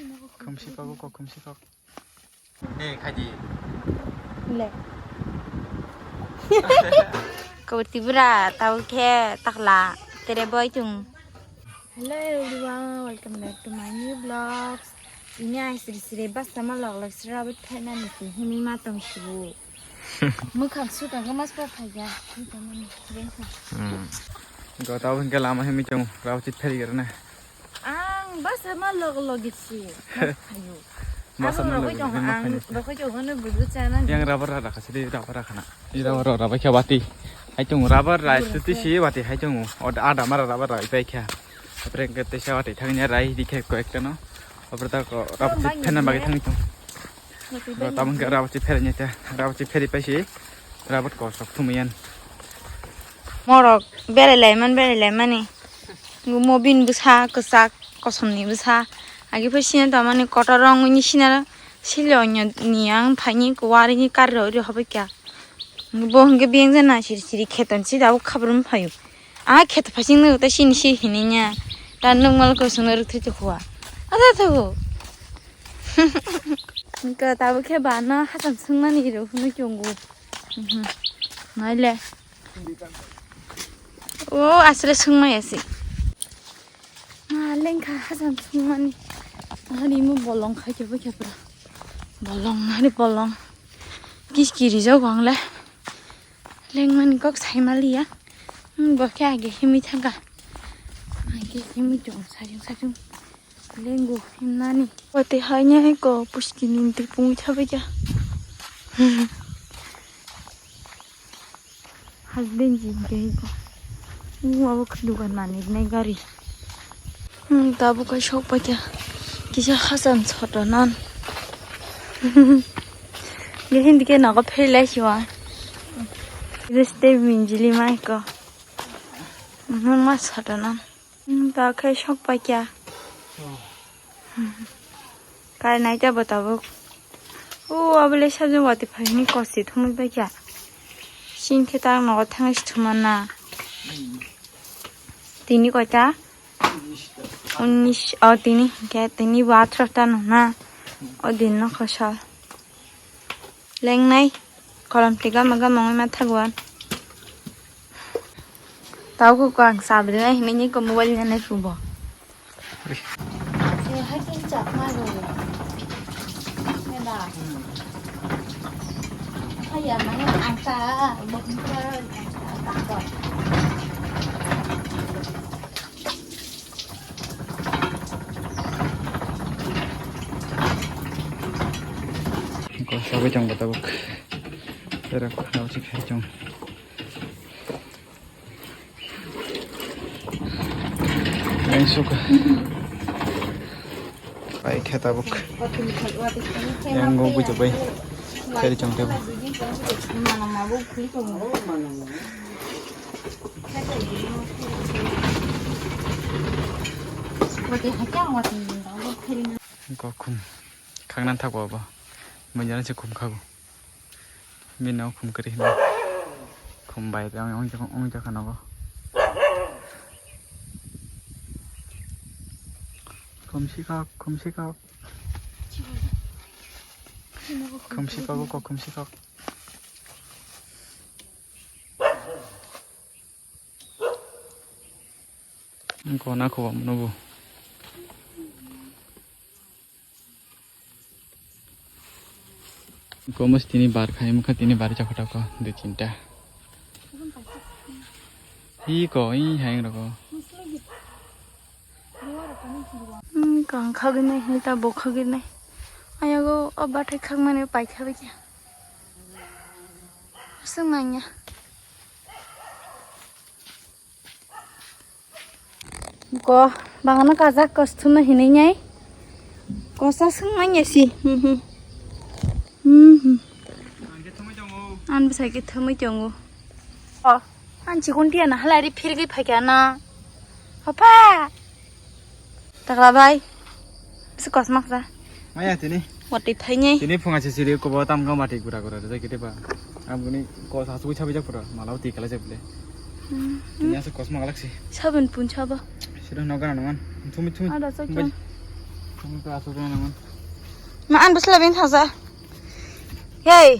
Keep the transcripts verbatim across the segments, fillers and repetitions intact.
Khumsi kok, kok khumsi kok. Ne, khaidi. Le. Ko Tripura, tau khe takla, tere boy chung. Hello everyone, welcome back to my new vlogs. Ini ai sri sri bas sama log log sri rabit thai nani si himi ma tong sibu. Mukhang su tong mas pa phai ya. Ni tong mani, beng sa. Hmm. Go tau hingke lama himi chung, rau chit pheri garna. Ang basa ma log log si. Ayo. Basa ma log log ma khayo. Rokoi jong ano budu chana. Yang rubber ra rakha sidi rubber rakha na. I rubber ra rakha bati. Hai chung rubber ra tuti si bati hai chung. Od ada mara rubber ra ipai kha. Apre ke te sa bati thangnya rai di khe ko ekta no. Apre ta ko rubber si phena bagi thang chung. Ro tabang ke rubber si pheri nyata. Rubber si pheri pai si. Rubber ko sok thumiyan. Morok berai lai man berai lai mani. Mobin bwsa kwchak kosomni bwsa. Agi phai sina tamani kotor rong wngwi sina sili onyo ni ang phaini kwari ni kari rok ri hobai kha. Bo hwnkhe biyang jana siri siri kheton si dabo khabrum phaio. A kheto phasing nw ta sini si hini nya. Ta nung mal ko sungna rwk thai hua. Ada thago. Hwnkhe tabo khe ba no hasam sungmani rw hwnwi chongo. Mhm. Naile. O asle sungmai asi. Ma lengkha hasam sungmani. Hari mo bolong khai kebo kebra. Bolong hari bolong. Kis kiri jago ang le. Lengmani kok saimaliya. Hmm, bo khe age himwi thangkha. Age himwi chong sajung sajung. Lengo himnani. Wate haini hai ko puskini twi pungwi thabai kha. Husband ji hingke hai ko. Nung abo khe dukan manwi rinai gari. Hmm, tabuk khe sok paikha. Kisa hasam soto nan. Ge hindi ke nogo pheri lai siwa. Reste minjili mai ko. Nung ma soto nan. Hmm, ta khe sok paikha. Kar nai ta bo tabuk. O, abole sajung wati phaini kosi thumui paikha. Sing khe ta nogo thangwi si thumana. Tini koita? Unis, o, tini, hingke tini bo atharoh ta nung na. O din no kosol. Lengnai. Kolom te gama gama wngwi ma thago ang. Tau kok ang sabri nai hinwi ni ko mobile nai nai phubo. Ko sabai chong batabok. Tera ko hau chik hai chong. Yang suka. Pai khe tabuk. Yang go bujo bai. Kari chong tebo. Ko khum khangnan thak bo bo. Mujana se khum khago. Bini o khum kwrwi hino. Khum bai bai wng, wng, wng jakha nogo. Khum sikok, khum sikok. Khum sikok, kok khum sikok. Wng kona kho bo mano bo. Komo tini bar khai mukha tini bar chakha tako dui tinta. Hi ko hi hai roko. Hmm, kang khagwi nai hai ta bo khagwi nai. Ayago o bathai khagmani pai kha bikya. Sung nanya. Ko bangano kajak kosthumno hinwi nai. Kosa swng manya si. Hmm, hmm. Hmm, hmm. Ang bwsai khe thumwi tongo. O, ang chikon tiya na halai ri phirgwi phaikha na. Hopha. Takla bai. Bisi kosmak sa. Maya tini. Watwi thaini. Tini phunga se siri kobo tam gama ti gura gura rwjak kiti ba. Aboni kos asugwi sabi jak pura. Malao ti kala jak bile. Hmm. Tini asa kosmak alak si. Sabun pun sabo. Sira no gana nongan. Thumi thumi. Ada sok thumi. Tungta asuk na naman. Ma an busla bin thaja. Hey.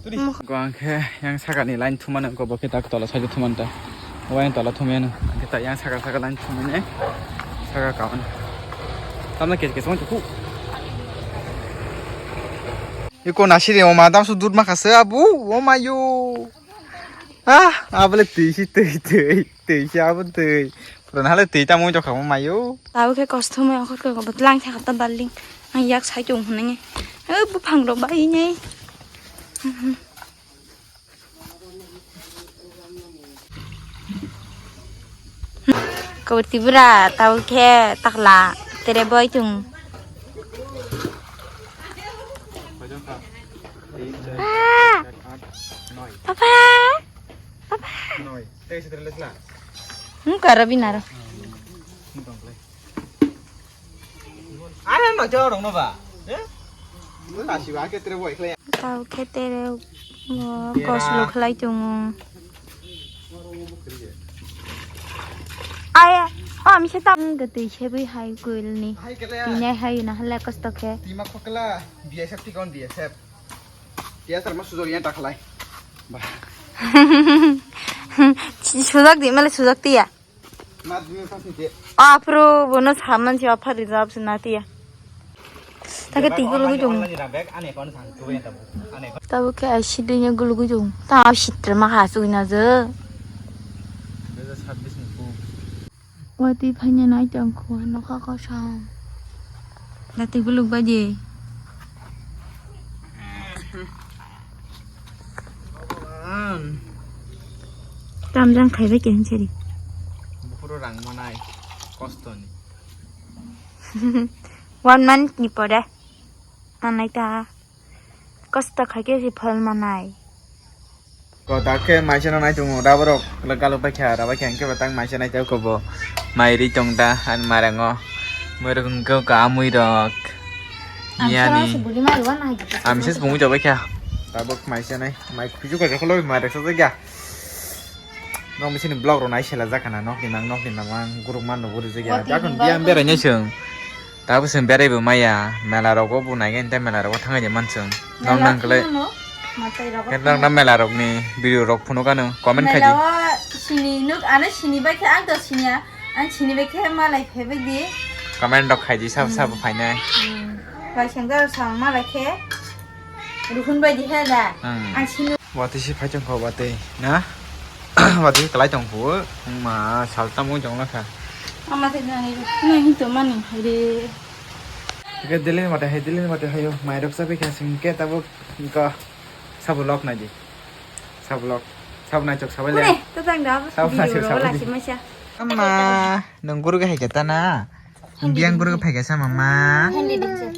Turi. Mo- Ko ang khe yang saka ni line thumano ko bo khe tak tola side thumanta. Obo yang tola thumyano. Ang khe ta yang saka saka line thumane. Saka kawan. Tamna kes kes wantu ku. Iko nasiri oma damsu dud makhase abu. Oma yo. Ah, abole twi si twi twi. Twi si abo twi. Pura nahale twi tamo wng tongkha mo mayo. Tabuk khe kosto mai okhorkhe obo tlang thangkha ta building. Ang yak sai tong hwnwi. Eh, buphang rok bai nai. Kau tibura tabuk khe takla tere boi tung. Ah! Papa! Papa! Noi. Tei se tere lesla. Hmm, karo binaro. Are no jorong no ba. Eh? Mo ta siwa khe tere boi khlai. Tau khe tere, o, koslo khlai tongo. Aya, o, ami se ta. Ang gotwi sebwi hai kuil ni. Hai kele. Tinai hai na hala kosto khe. Tima khokla, B S F tikon B S F. Tiya sarma sujok yan ta khlai. Ba. Sujak di, male sujak tiya. Mat dimi pas ni te. Apro, bono saman si apha di jab suna tiya. Take ti gulu gujung. Online ni ram bag, ane account sang, tu yang tabu. Ane account. Tabu ke ai si de nya gulu gujung. Ta si tre ma ha su na je. Dua hajar sabis ni ku. Watwi phaina nai tong kho nokha kosom. Dati guluk baji. Tamjang khaibai khe hinsari. Buphuru rang manai kosto ni. One month ni pore manai ta. Kosto khaikhe se phal manai. Ko dakhe maisano nai tongo, da borok le galuk baikha, da baikha hwnkhe bo tang maisa nai tei kobo mai ri tong da ani marango. Moi rok hwnkhe ka amui rok. Niyani. Amisa se bumui tong baikha. Tabuk maisa nai, mai kuju kaisa kholo mai rok sajak ya. Nok bisini vlog rok nai sela jakha na, nok ni mang, nok ni mang, mang guruk man rok guri jakya. Jakon biyang berai nai chwng. Tabuk chwng berai bo maya, mela rogo bo nai gani tei mela rogo thangai de man chwng. Nok nang kle. Nok na mela rok ni video rok phunuk ano comment khai di. Mela o sini nuk ano sini bai khe ang to sini ya. Ang sini bai khe malai phai bai di. Comment rok khai di sabo sabo phainai. Bai sengda rok sang malai khe. Ruhun bai di he da. Ang sini. Watwi si phai tong kho watwi na? Watwi si kwlai tong kho. Ma sal tamo wng tong lakha. Ama thik nani nang hin to mani re. Ke dile mate hai dile mate hayo mai rok sabi kha sing ke tabuk ka sabo lok nai di. Sabo lok. Sabo nai chok sabai le. Ure, to tang da. Sabo nai chok sabai le. Ama nung guru ga hai ke ta na. Hindi ang guru phai kaisa mama. Hindi din sir.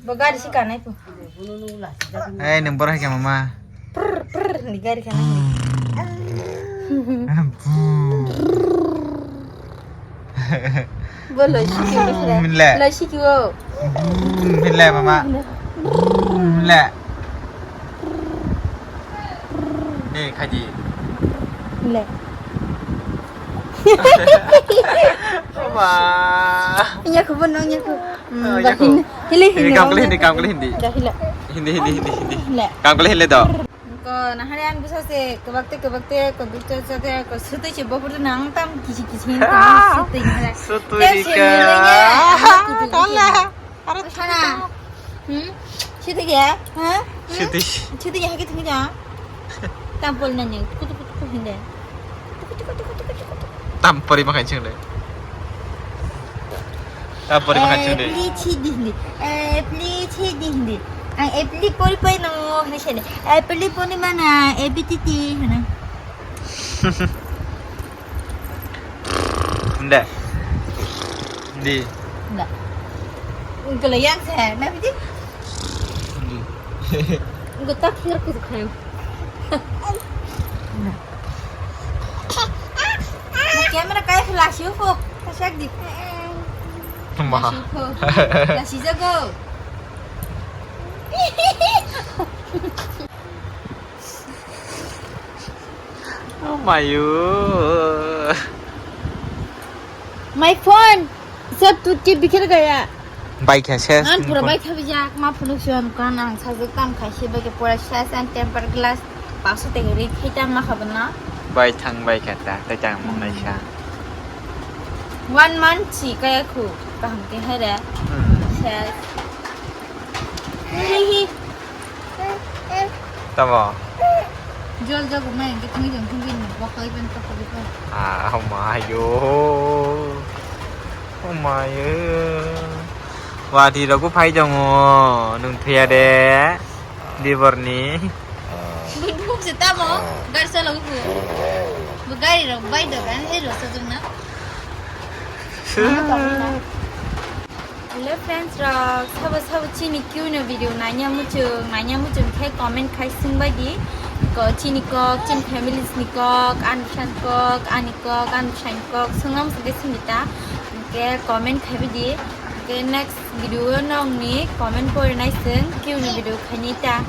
Bo gari si kanai po. Eh, nung bor hai ka mama. Prr prr hindi gari kanai. Bo loi si ki bo sir. Minle. Loi si ki bo. Minle mama. Minle. Ni khaji. Le. Oba. Iya ko bono iya ko. Hmm, oh, iya ko. Hindi, hindi, hindi, hindi, hindi, hindi. Hindi, hindi, hindi, hindi. Le. Kamu boleh hindi to. Ko nahari ang bisa se kebakte kebakte ko dukte sate ko sutui si bopor tu nang tam kisi kisi ini tam sutui nahari. Sutui ka. Kala. Sana. Hmm? Siti ya? Ha? Siti. Siti ya hagi thingi ya? Tampol nanya. Kutu kutu kutu hinde. Tampori makai ching le. Tampori makai ching le. Pli chi di hindi. Eh, pli chi di hindi. Ang eh, pli pori pori no, hene sene. Eh, pli pori mana, eh, bititi, hene. Nda. Di. Nda. Engko le yang se, na bidi? Di. Engko tak sir kutu khayo. Camera kai lasi ko, tasak di. Maha. Lasi ko. Lasi jago. Oh my. My phone. Sep tu tip bikher gaya. Baikha ses. Ngan pura baikha bijak, ma phunuk sion kan ang sajak tam khai se bai pura ses and temper glass. Baksa tege ri khita ma khabana. Bai thang bai kha ta, tai tang mung nai sa. One month si kaya khu kaham ke hai re. Hmm. Ses. Hi hi. Tamo. Jol jol mai ke thung jong thung bin bok kai ben to ko ko. Ah, oh my yo. Oh my yo. Wati rok bo phai tongo, nung thuya de. Diborni. Buk se tamo, gar salo bu. Bu gari rok bai do gan, hei rok sajung na. Hello friends rok, sabo sabo chini kiu no video nanya muchung, nanya muchung khe comment khai sing bai di. Ko chini kok, chini families ni kok, ani san kok, ani kok, ani san kok, sungam sing sing ta. Ke comment khai bai di. Ke next video nong ni comment pore nai sing, kiu ni video khai ni ta.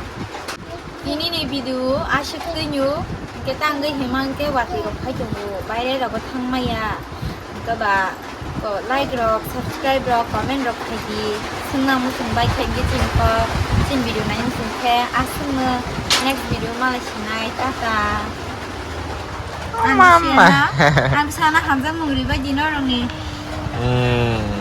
Tini ni video aswk twi nw, hwnkhe ta wngwi hima hwnkhe watwi rok phai tongo, baire rogo thang maya. Hwnkhe ba ko like rok, subscribe rok, comment rok khai di. Swngna muchung bai khe hwnkhe chini kok, chini video nai muchung khe aswkno next video malai sinai, tata. Ang sana, ang sana hamjak mung ribai di norokni. Hmm.